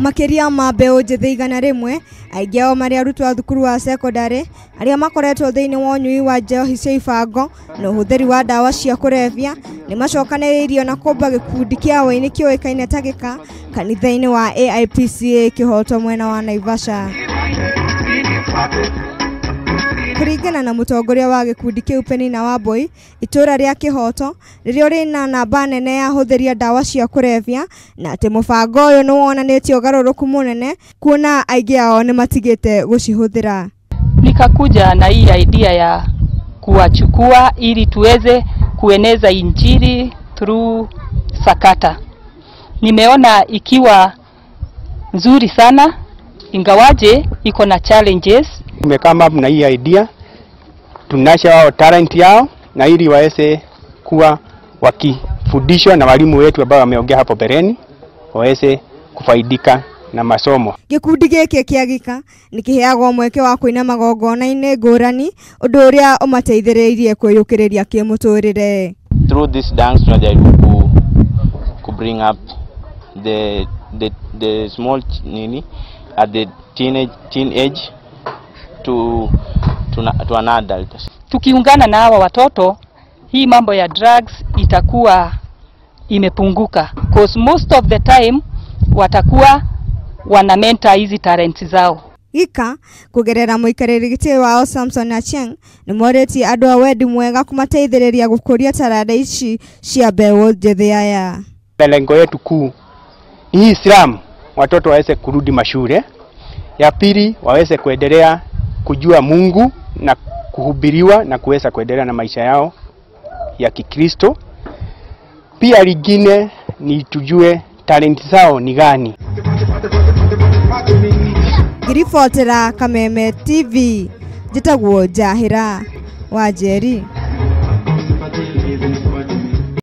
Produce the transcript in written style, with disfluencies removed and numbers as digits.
Makĩria ma mbeũ njĩthĩ 100 aingĩ ao marĩ arutwo a thukuru wa cekondarĩ arĩa makoretwo thĩinĩ wa ũnyui wa njohi cia ibango na ũhũthĩri wa ndawa cia kũrebia nĩ macokanĩrĩirio na kũmba gĩkundi kĩa wũini kĩũĩkaine ta Gĩka kanitha-inĩ wa AIPCA Kĩhoto mwena wa Naivasha. Kũringana na mũtongoria wa gĩkundi kĩu Penina Wambui, itũra rĩa Kĩhoto rĩrĩa rĩna namba nene ya ahũthĩri a ndawa cia kũrebia na atĩ mũbango ũyũ nĩ wonanĩtie ũgarũrũku mũnene kuona aingĩ ao nĩ matigĩte gũcihũthĩra. Nikakuja na hii idea ya kuwachukua ili tuweze kueneza injili through sakata. Nimeona ikiwa nzuri sana ingawaje iko na challenges. Tumekama na hii idea tunasha wao talent yao na ili waweze kuwa wakifundishwa na walimu wetu ambao wameongea hapo mbeleni waweze kufaidika na masomo. Gĩkundi gĩkĩ kĩa Gĩka nĩkĩheagwo mweke wa kũina magongona-inĩ ngũrani ũndũ ũrĩa ũmateithĩrĩirie kwĩyũkĩrĩria kĩmũtũrĩre. Through this dance tunajaribu ku bring up the small nini at the teenage to an adult. Tukiungana na hawa watoto, hii mambo ya drugs itakuwa imepunguka, cause most of the time watakuwa wana mentor hizi talents zao. Gĩka kũgerera mũikarĩri gĩtĩ wao Samson Achieng nĩ morĩtie andũ a wendi mwega kũmateithĩrĩria gũkũria taranda ici cia mbeũ njĩthĩ aya. Lengo yetu kuu ni Islam, watoto waweze kurudi mashule. Ya pili, waweze kuendelea kujua Mungu na kuhubiriwa na kuweza kuendelea na maisha yao ya Kikristo. Pia lingine ni tujue talent zao ni gani. Ngiribotera Kameme TV, njĩtagwo Njahĩra wa Njeri.